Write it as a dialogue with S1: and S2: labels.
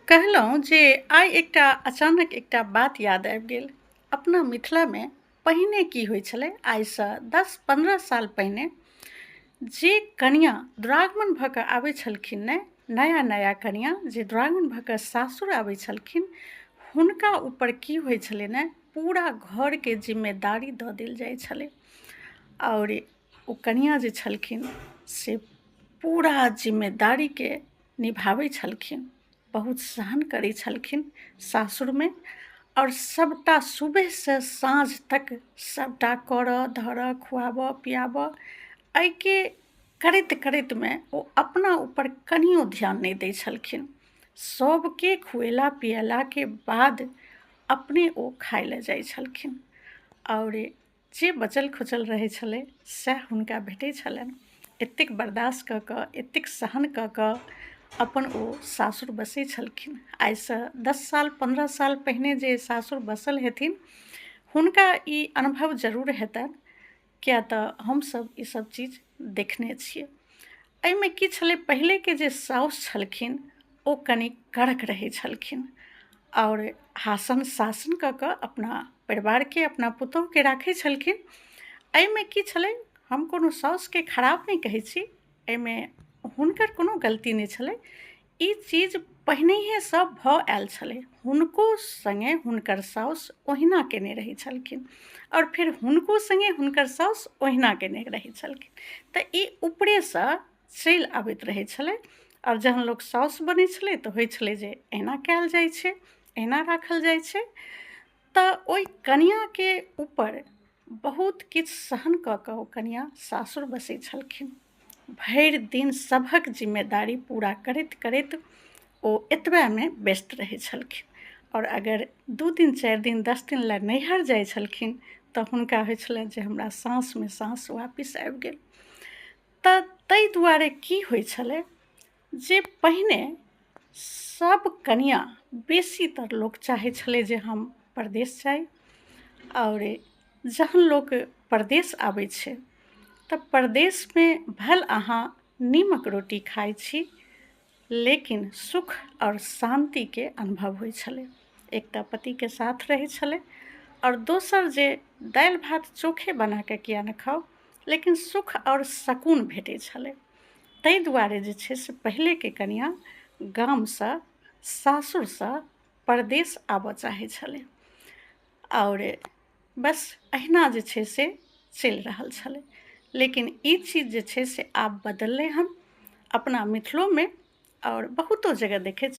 S1: कहलहुँ जे आइ एकटा अचानक एकटा बात याद आबि गेल। अपना मिथिलामे पहिने की होइ छलै, आइसँ 10-15 साल पहिने जे कनिआँ दुरागमन भऽ कऽ आबै छलखिन ने, नया नया कनिआँ जे दुरागमन भऽ कऽ सासुर आबै छलखिन, हुनका ऊपर की होइ छलै ने, पूरा घरके जिम्मेदारी दऽ देल जाइ छलै। आओर ओ कनिआँ जे छलखिन से पूरा जिम्मेदारीके निभाबै छलखिन, बहुत सहन करै छलखिन सासुरमे। आओर सभटा सुबहसँ साँझ तक सभटा करऽ धरऽ, खुआबऽ पियाबऽ, एहिके करैत करैतमे ओ अपना ऊपर कनियो ध्यान नहि दै छलखिन। सभके खुएला पिएलाके बाद अपने ओ खाइ लए जाइ छलखिन। आओर जे बचल खुचल रहै छलै सएह हुनका भेटै छलनि। एतेक बर्दाश्त कऽ कऽ, एतेक सहन कऽ कऽ अपन ओ सासुर बसै छलखिन। आइसँ 10 साल 15 साल पहिने जे सासुर बसल हेथिन हुनका ई अनुभव जरूर हेतनि, किया तऽ हमसभ ईसभ चीज देखने छियै। एहिमे की छलै, पहिलेके जे साउस छलखिन ओ कनि कड़क रहै छलखिन आओर हासन शासन कऽ कऽ अपना परिवारके, अपना पुतोहुके राखै छलखिन। एहिमे की छलै, हम कोनो साउसके खराब नहि कहै छी, एहिमे हुनकर कोनो गलती नहि छलै। ई चीज पहिनहिएसँ भऽ आयल छलै, हुनको सङ्गे हुनकर साउस ओहिना कयने रहै छलखिन आओर फेर हुनको सङ्गे हुनकर साउस ओहिना कयने रहै छलखिन। तऽ ई ऊपरेसँ चलि आबैत रहै छलै। आओर जहन लोक साउस बनै छलै तऽ होइ छलै जे एना कयल जाइ छै, एना राखल जाइ छै। तऽ ओहि कनिआँके ऊपर बहुत किछु सहन कऽ कऽ ओ कनिआँ सासुर बसै छलखिन। भरि दिन सभक जिम्मेदारी पूरा करैत करैत ओ एतबेमे व्यस्त रहै छलखिन। आओर अगर 2 दिन 4 दिन 10 दिन लए नैहर जाइ छलखिन तऽ हुनका होइ छलनि जे हमरा साँसमे साँस वापिस आबि गेल। तऽ ताहि दुआरे की होइ छलै जे पहिने सब कनिआँ बेसीतर लोक चाहै छलै जे हम परदेश जाइ। आओर जहन लोक परदेश आबै छै तऽ परदेशमे भल अहाँ नीमक रोटी खाइ छी, लेकिन सुख आओर शान्तिके अनुभव होइ छलै। एक तऽ पतिके साथ रहै छलै आओर दोसर जे दालि भात चोखे बनाकऽ किया नहि खाउ, लेकिन सुख आओर सकून भेटै छलै। ताहि दुआरे जे छै से पहिलेके कनिआँ गामसँ सासुरसँ परदेश आबऽ चाहै छलै। आओर बस अहिना जे छै से चलि रहल छलै। लेकिन ई चीज जे छै से आब बदललै हन अपना मिथिलोमे आओर बहुतो जगह देखै।